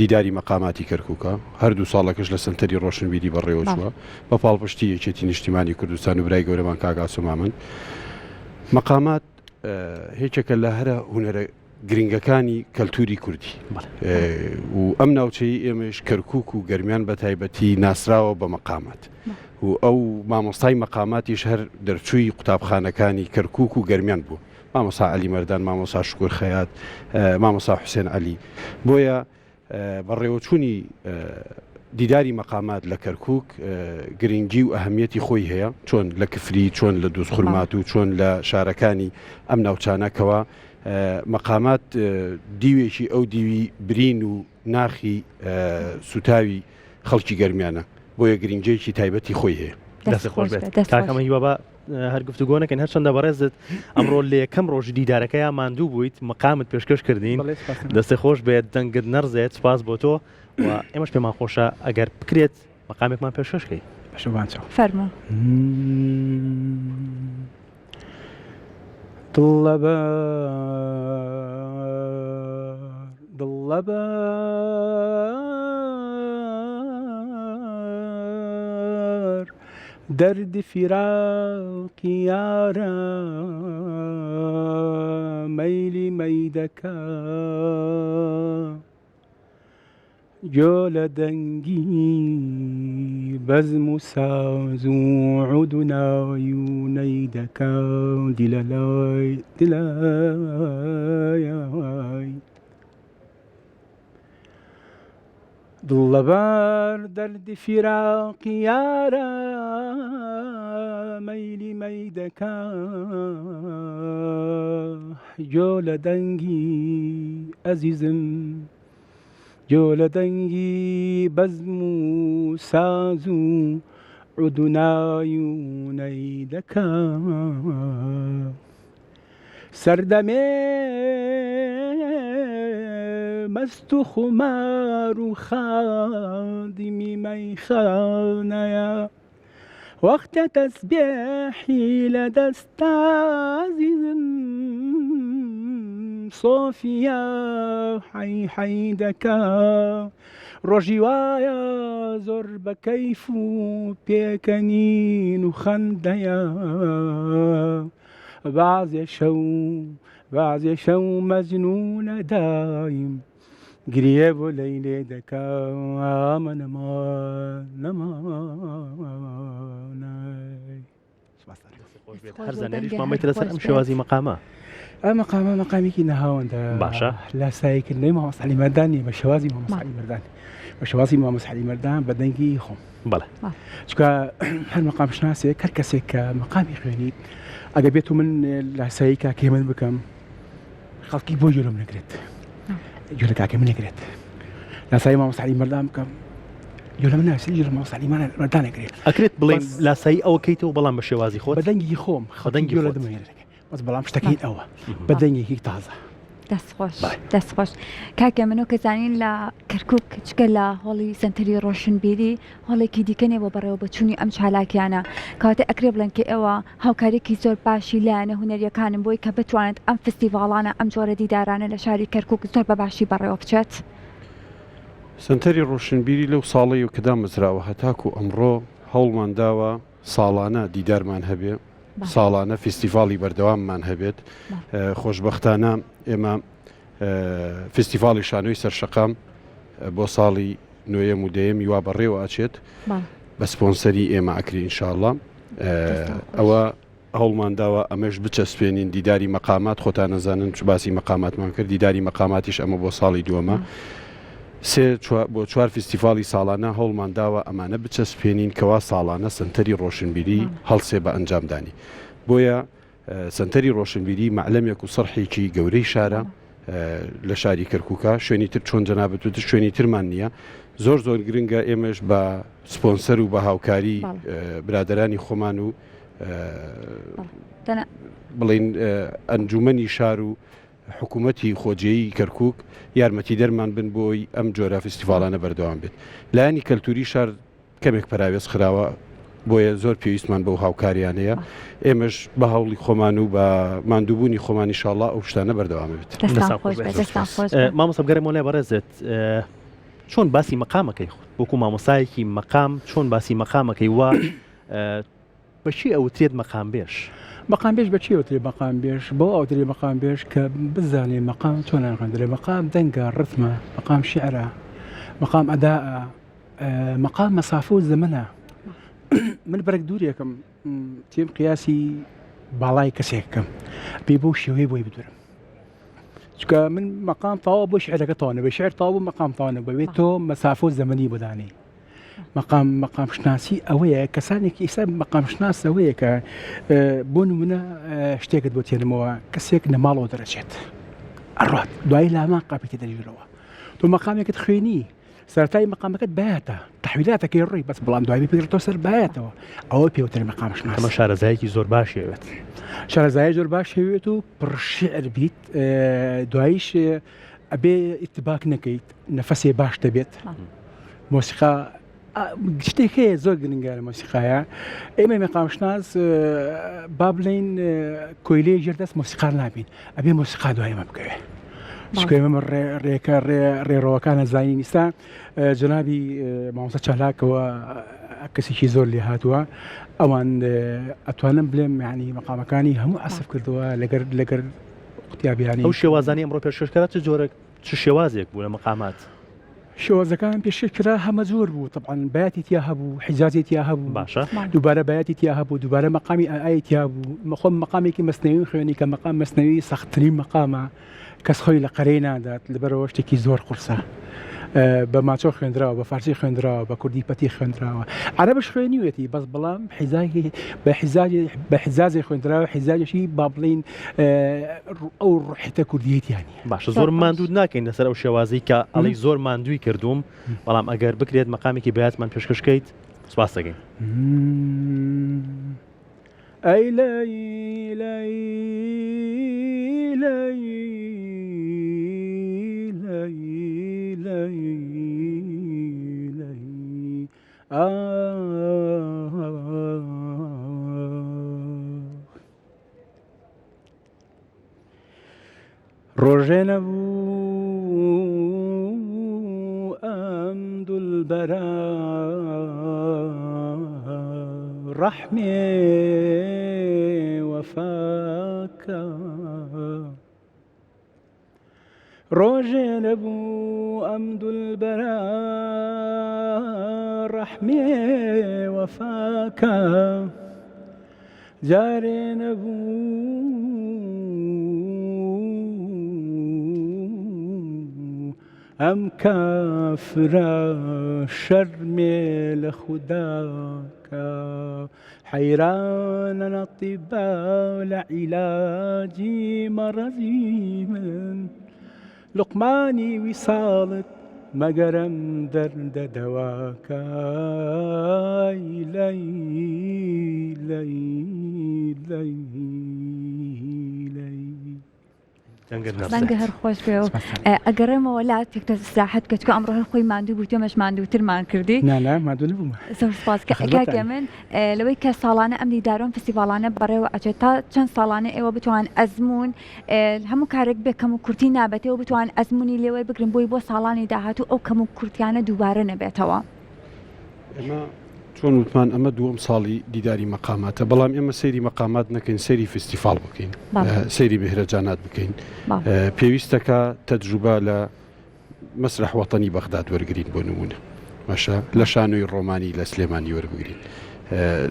دیداری مەقاماتی کەرکوکە، هەردوو ساڵەکەش لە سەنتەری ڕۆشنبیری بەڕێوەچووە بە پاڵپشتی یەکێتی نیشتیمانی کوردستان و برای گەورەمان کاک ئاسۆ مامەند. مەقامات یەکێکە لە هەرە هونەرە گرنگەکانی کەلتوری کوردی و ئەم ناوچەی ئێمەش کەرکک و گەرمیان بە تایبەتی ناسراوە بە مەقامات و ئەو مامۆستای مەقاماتیش هەر دەرچووی قوتابخانەکانی کەرکک و گەرمیان بوو مامۆسا علی مەردان مامۆسا شکر خەیات مامۆسا حوسێن علی بۆیە بەڕێوەچوونی. دیداری مەقامات لە کەرکوک گرنگی و ئەهمیەتی خۆی هەیە، چۆن لە کفری، چۆن لە دوزخورماتوو، چۆن لە شارەکانی ئەم ناوچانە کەوا مەقامات دیوێکی ئەو دیوی برین و ناخی سوتاوی خەڵکی گەرمیانە، بۆیە گرنگیەکی تایبەتی خۆی هەیە. دەست خۆش بێت کاک ئەمە هیوا با هەر گفتوگۆ نەکەین هەرچەندە بەڕێزت ئەمڕۆ لە یەکەم ڕۆژی دیدارەکەیا ماندوو بوویت مەقامت پێشکەش کردین دەستێ خۆش بێت دەنگت نەڕزێت سوپاس بۆ تۆ و ئێمەش پێمان خۆشە ئەگەر بکرێت مەقامێکمان پێشکەش کەی. باشە بان چاو. فەرموو. دڵ لەبەر دڵ لەبەر دەردی فیراقی یارە مەیلی مەیدەکە. گۆ لە دەنگی بەزم و ساز و عود و نای و نەی دەکا دیلەلای دیلای دڵ لەبەر دەردی فیراقی یارە مەیلی مەی دەکا گۆ لە دەنگی ئەزیزم گۆ لە دەنگی بەزم و ساز و عود و نای و نەی دەکا سەردەمێ مەست و خومار و خادمی مەیخانەیە وەختە تەسبێحی لە دەستا ئازیزم سۆفیا حەی حەی دەکا ڕۆژی وایە زۆر بە کەیف و پێکەنین و خەندەیە بەعزێ شەو بەعزێ شەو مەجنونە دایم گریە بۆ لەیلێ دەکا ئامە نەما نەما هەر زانیاریشمان بێتە لەسەر ئەم شێوازی مەقامە ئەم مەقامە مەقامێکی نەهاوەندە باشە لاساییکردنەوەی مامۆستا عەلی مەردان نییە بە شێوازی مامۆستا عەلی مەردان بە شێوازی مامۆستا عەلی مەردان بە دەنگی خۆم بەڵێ چونکە هەر مەقام شناسێک هەر کەسێک کە مەقامی خوێنی ئەگەر بێت و من لاسایی کاکەی من بکەم خەڵکی بۆ گوێ لەم نەگرێت گوێ لە کاکەی من نەگرێت لاسایی مامۆستا عەلی مەردان بکەم گوێ لە من ناگرێت گوێ لە مامۆستا عەلی مەردان نەگرێت ئەکرێت بڵێین لاسایی ئەوە کەیتەوە بەڵام بە شێوازی خۆت بە دەنگی خۆم بە دەنگی گوێ لە خۆت. دەمە نەگرێت بەس بەڵام شتەکەی ئەوە بە دەنگێکی تازە. دەست خۆش دەست خۆش کاکە منۆ کە زانین لە کەرکک چکە لە هۆڵی سنتەری ڕۆشنبیری هۆڵێکی دیکە نیە بۆ بەڕێوەبەچوونی ئەم چالاکیانە کەواتە ئەکرێ بڵێن کە ئێوە هاوکاریەکی زۆر باشی لایەنە هونەریەکانن بۆی کە بتوانێت ئەم فستیڤاڵانە ئەم جۆرە دیدارانە لە شاری کەرکک زۆر بە باشی بەڕێوە بچێت. سەنتەری ڕۆشنبیری لەو ساڵەی کە دامەزراوە هەتاکو ئەمڕۆ هەوڵمان داوە ساڵانە دیدارمان هەبێ، ساڵانە فیستیڤاڵی بەردەواممان هەبێت، خۆشبەختانە ئێمە فیستیڤاڵی شانۆی سەرشەقام بۆ ساڵی نۆیەم و دەیەمی وا بەڕێوە ئەچێت بە سپۆنسەری ئێمە ئەکری ئینشاءاللە ئەوە هەوڵمان داوە ئەمەش بچەسپێنین دیداری مەقامات خۆتان نەزانن چ باسی مەقاماتمان کرد دیداری مەقاماتیش ئەمە بۆ ساڵی دووەمە سێ بۆ چوار فیستیڤاڵی ساڵانە هەوڵمان داوە ئەمانە بچەسپێنین کەوا ساڵانە سەنتەری ڕۆشنبیری هەڵسێ بە ئەنجامدانی بۆیە سەنتەری ڕۆشنبیری مەعلەمێک و سەرحێکی گەورەی شارە لە شاری کەرکووکە شوێنی تر چۆن جەنابت وتت شوێنی ترمان نییە زۆر زۆر گرنگە ئێمەش بە سپۆنسەر و بە هاوکاری برادرانی خۆمان و بڵین ئەنجومەنی شار و حکوومەتی خۆجێیی کەرکووک یارمەتیدەرمان بن بۆی ئەم جۆرە فیستیڤاڵانە بەردەوام بێت. لایەنی کەلتووری شار کەمێک پەراوێز خراوە، بۆیە زۆر پێویستمان بەو هاوکاریانەیە. ئێمەش بە هەوڵی خۆمان و بە ماندووبوونی خۆمان ئیشاڵڵا ئەو شتانە بەردەوام بێت. دەستان خۆش بێت. دەستان خۆش بێت. مامۆستا بگەڕێمەوە لای بەڕێزت، چۆن باسی مەقامەکەی خۆت وەکوو مامۆستایەکی مەقام چۆن باسی مەقامەکەی وا بە چی ئەوترێت مەقامبێژ؟ مەقامبێژ بە چی ئەوترێ مەقامبێژ؟ بەوە ئەوترێ مەقامبێژ کە بزانێ مەقام چۆن ئەخوێندرێ. مەقام دەنگە، ڕتمە، مەقام شیعرە، مەقام ئەدائە، مەقام مەسافە و زەمەنە. من بەرگ دوورێکم تێم قیاسی باڵای کەسێک بکەم بێ بەو شێوەیە بۆی بدورم. چونکە من مەقام تەواو بۆ شعرەکە تەواو نەبێ شعر تەواو بوو مەقام تەواو نەبوو بێت تۆ مەسافە و زەمەنی بۆ دانێی. مەقام مەقام شناسی ئەوەیە کەسانێکی ئیستا مەقام شناس ئەوەیە کە بۆ نمونە شتێکت بۆ تێنمەوە کەسێک لە ماڵەوە دەرەچێت ئەڕات دوایی لامان قاپی تێدەژورەوە تۆ مەقامێکت خوێنی سەرای مەقامەکەت بایەتە تحویلاتەکەی ڕۆی بەس بەڵام دوایی پێتۆ سەر بایەتەوە ئەوە پێوتر مەقام شناس ئەمە شارەزایەکی زۆر باشێوێت شارەزای زۆر باش هەوێت و پڕشعر بیت دواییش ئەبێ ئیتباک نەکەیت نەفەسێ باش دەبێت مۆسیقا شتێک هەیە زۆر گرنگە لە مۆسیقایە ئێمە مەقامشناس با بڵین کۆیلەی ژێر دەست مۆسیقار نابین ئەبێ مۆسیقا دوای ئێمە بکەوێ چکە ئێمە ڕێکە ڕێڕەوەکانە زانین ئیستا جەنابی مامۆستا چالاکەوە کەسێکی زۆر لێ هاتووە ئەوان ئەتوانم بلێم ینی مەقامەکانی هەموو ئەسف کردووە لەگەر لەگەر قوتابیانی ئەو شێوازانی ئەمڕۆ پێشکەشکرا چ جۆرە چ شێوازێک بوو لە مەقامات؟ شێوازەکان پێشکەش کرا هەمە جۆر بوو طبعا بەیاتی تیا هەبوو حیجازی تیا هەبوو باشە دووبارە بەیاتی تیا هەبوو دووبارە مەقامی ئای تیا بوو مەخۆم مەقامێکی مەسنەوی خوێنی کە مەقام مەسنەوی سەختترین مەقامە کەس خۆی لە قەرەی نادات لەبەرەوە شتێکی زۆر قورسە بە ماچۆ خوێندراوە بە فارسی خوێندراوە بە کوردی پەتی خوێندراوە عەرەبش خوێنیوێتی بەس بەڵام حیزاجی بە حیزاجی بە حیزازی خوێندراوە حیزاجیشی با بڵین ئەو ڕحتە کوردیەتیانی باشە زۆر ماندووت ناکەین لەسەر ئەو شێوازی کە ئەڵی زۆر ماندووی کردووم بەڵام ئەگەر بکرێت مەقامێکی بەیاتمان پێشکەش کەیت سپاس دەکەین. ئەی لەی لەی لەی لەی لەی لەی ئا ڕۆژێ نەبوو ئەم دولبەرە ڕەحمێ وەفاکە ڕۆژێ نەبوو ئەم دولبەرە ڕەحمێ وەفاکە جارێ نەبوو ئەم کافرە شەرمێ لە خوداکە حەیرانە نەتیبا لە عیلاجی مەڕەزی من لوقمانی ویساڵت مەگەر ئەم دەردە دەواکای لەی لەی لەی لەی. دەنگە هەر خۆش بێ و ئەگەڕێمەوە لا تێکتە سراحەت کە چکە ئەمڕۆ هەر خۆی ماندوو بوو تۆمەش ماندووترمان کردی ماندوو نەبووم زۆر سپاس کە کاکە من لەوەی کە ساڵانە ئەم دیدارۆم فستیڤاڵانە بەڕێوە ئەچێت تا چەند ساڵانە ئێوە بتوان ئەزموون هەموو کارێک بێ کەم و کورتی نابێتەوە بتوان ئەزمموی لێ وەربگرن بۆی بۆ ساڵانی داهاتوو ئەو کەم و کورتیانە دووبارە نەبێتەوە. ئێمە چۆن وتمان ئەمە دووەم ساڵی دیداری مەقاماتە بەڵام ئێمە سەیری مەقامات نەکەین سەیری فستیفاڵ بکەین سەیری مهرەجانات بکەین پێویستەکە تەجروبە لە مەسرح وەتەنی بەغداد وەرگین بۆ نمونە باشە لە شانۆی ڕۆمانی لە سلێمانی وەربگرین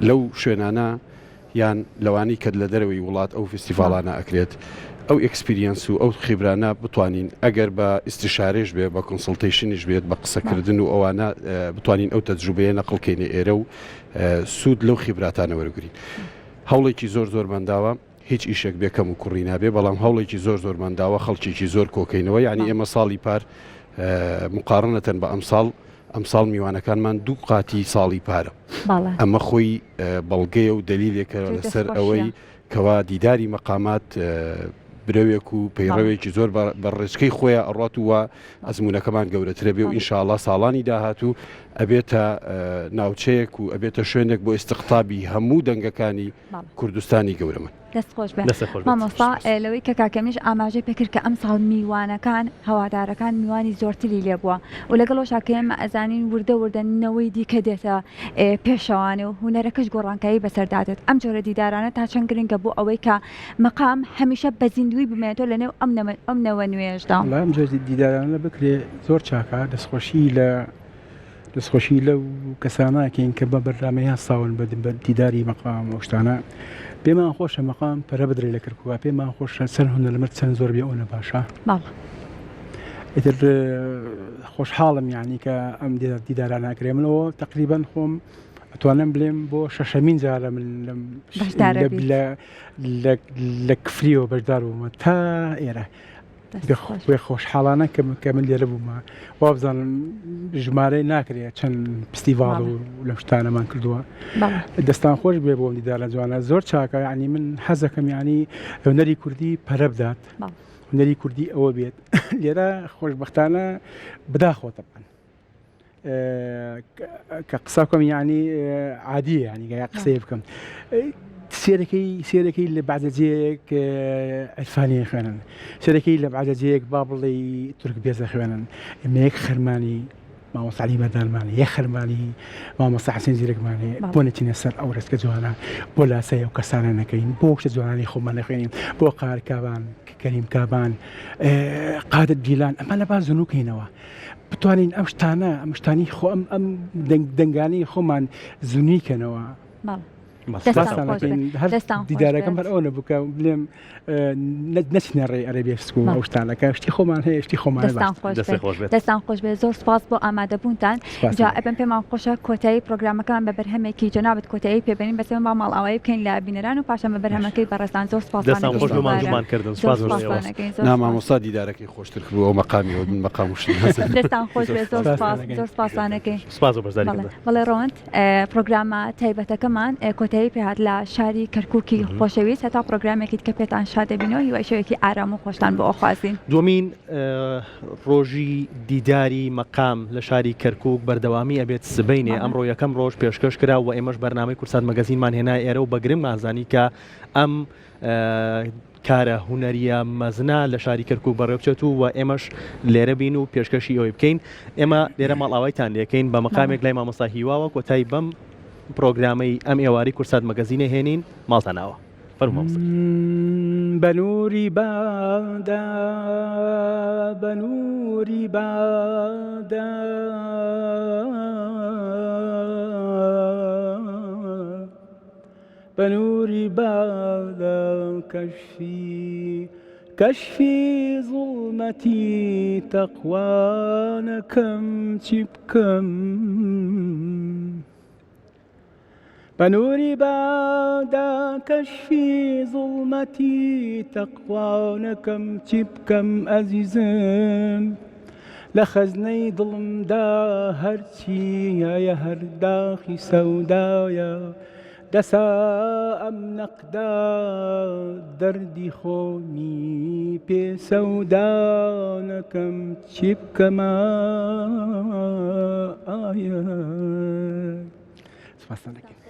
لەو شوێنانە یان لەوانەی کە لە دەرەوەی وڵات ئەو فیستیڤاڵانە ئەکرێت ئەو experience و ئەو خیبرانە بتوانین ئەگەر بە ئیستیشارێش بێ بە consultation یش بێت بە قسەکردن و ئەوانە بتوانین ئەو تەجروبەیە نەقڵکەینە ئێرە و سوود لەو خیبراتانە وەرگین هەوڵێکی زۆر زۆرمان داوە هیچ ئیشێک بێ کەم و کوڕی نابێ بەڵام هەوڵێکی زۆر زۆرمان داوە خەڵکێکی زۆر کۆکەینەوە یعنی ئێمە ساڵی پار مقارنەتەن بە ئەمساڵ ئەمساڵ میوانەکانمان دوو قاتی ساڵی پارە ئەمە خۆی بەڵگەیە و دەلیلێکە لەسەر ئەوەی کەوا دیداری مەقامات برەوێک و پەیڕەوێکی زۆر بە ڕێچکەی خۆیان ئەڕات و ئەزمونونەکەمان گەورەترە بێ و ئینشاءڵا ساڵانی داهاتوو ئەبێتە ناوچەیەک و ئەبێتە شوێنێک بۆ ئیستقتابی هەموو دەنگەکانی کوردستانی گەورەمن. دەست خۆش بێ مامۆستا لەوەی کە کاکەمیش ئاماژەی پێکرد کە ئەمساڵ میوانەکان هەوادارەکان میوانی زۆرتری لێبووە و لەگەڵەوەشا کە ئێمە ئەزانین وردە وردە نەوەی دیکە دێتە پێشەوانێ و هونەرەکەش گۆڕانکاری بەسەردا دێت ئەم جۆرە دیدارانە تا چەند گرنگە بۆ ئەوەی کە مەقام هەمیشە بە زیندووی بمێنێتەوە لەنێو ئەم ئەم نەوە نوێیەشدا. وەڵا ئەم جۆرە دیدارانە بکرێ زۆر چاکە دەستخۆشی لە دەستخۆشی لەو کەسانە ئەکەین کە بە بەرنامەی هەستاون بە دیداری مەقام و شتانە پێمان خۆشە مەقام پەرە بدرێ لە کەرکووکا پێمان خۆشە چەند هونەرمەند چەند زۆر بێ ئەوەنە باشە. ئیتر خۆشحاڵم یعنی کە ئەم دیدارانە ئەکرێ منەوە تقریبان خۆم ئەتوانم بلێم بۆ شەشەمین جارە من لەم لە کفریەوە بەشدار بوومە تا ئێرە بێ خۆشحاڵانە کە کە من لێرە بوومە وابزانم ژمارەی ناکرێت چەند پستیڤاڵ و لەم شتانەمان کردووە دەستان خۆش بێ بۆم دیدارە جوانە زۆر چاکە ینی من حەزەکەم ینی هونەری کوردی پەرە بدات هونەری کوردی ئەوە بێت لێرە خۆشببختانە بداخۆ تەبان کە قسە بکەم یعنی عادیە یعنی گە قسەی بکەم سێرەکەی سێرەکەی لە بەعزە جێیەک عرفانی خوێنن سێرەکەی لە بەعزە جێیەک با بڵێ تورک بێزە خوێنن ئێمە یەک خەرمانی مامۆستا عەلی مەردانمان یەک خەرمانی مامۆستا حسێن زیرەکمان هەیە بۆ نەچینە سەر ئەو ڕێچکە جوانە بۆ لاسای ئەو کەسانە نەکەین بۆ شتە جوانانی خۆمان نەخوێنین بۆ قار کابان کەریم کابان قادر گیلان ئەمانە با زنوکەینەوە بتوانین ئەم شتانە ئەم شتانی خۆ ئەم ئەم دەنگانەی خۆمان زنویکەنەوە دیدارەکەم هەر ئەو نەبوو کە بلێم نەچنە ڕێی ئەرەبی سک و ئەو شتانەکە شتی خۆمان هەیە شتی خۆمان دەستان خۆش بێت زۆر سپاس بۆ ئامادەبوونتان جا ئەبم پێمان خۆشە کۆتایی پرۆگرامەکەمان بە بەرهەمێکی جەنابت کۆتایی پێبێنین بەسەر با ماڵئاوایی بکەین لە بینەران و پاشان بە بەرهەمەکەی بەڕێزتان زۆر سپاس دەستان خۆش بێ ماندوومان کردن سپاس بۆ ئێوە. نا مامۆستا دیدارەکەی خۆشتر کردووە ئەو مەقامی ئەو من مەقام و شت نازانم. دەستان خۆش بێت زۆر سپاس زۆر سپاسانەکەین. سپاس بۆ بەشداری کردن. بەڵێ ڕەوەند پرۆگرامە تایبەتەکەمان کۆتایی پێهات لە شاری کەرکوکی خۆشەویست هەتا پرۆگرامێکی دیکە پێتان شاد دەبینەوە هیوای شەوێکی ئارام و خۆشتان بۆ ئەخوازین. دووەمین ڕۆژی دیداری مەقام لە شاری کەرکوک بەردەوامی ئەبێت سبەینێ ئەمڕۆ یەکەم ڕۆژ پێشکەش کرا و ئێمەش بەرنامەی کوردسات مەگەزینمان هێنا ئێرە و بە گرنگمان زانی کە ئەم کارە هونەریە مەزنە لە شاری کەرکوک بەڕێوبچێت و و ئێمەش لێرە بین و پێشکەشی ئەوەی بکەین ئێمە لێرە ماڵئاوایتان لێکەین بە مەقامێک لای مامۆستا هیواوە کۆتایی بەم پرۆگرامەی ئەم ئێوارەی کورسات مەگەزینە هێنین ماڵتان ئاوا فەرموو مامۆستا. بە نوری بادا بە نوری بادا. بە نوری بادا کەشفی کەشفی زوڵمەتی تەقوا نەکەم چی بکەم بە نوری بادا کەشفی زوڵمەتی تەقوا نەکەم چی بکەم ئەزیزم لە خەزنەی دڵمدا هەرچی هەیە هەر داخی سەودایە دەسا ئەم نەقدە دەردی خۆمی پێ سەودا نەکەم چی بکەمە ئایا سپاستان دەکەین.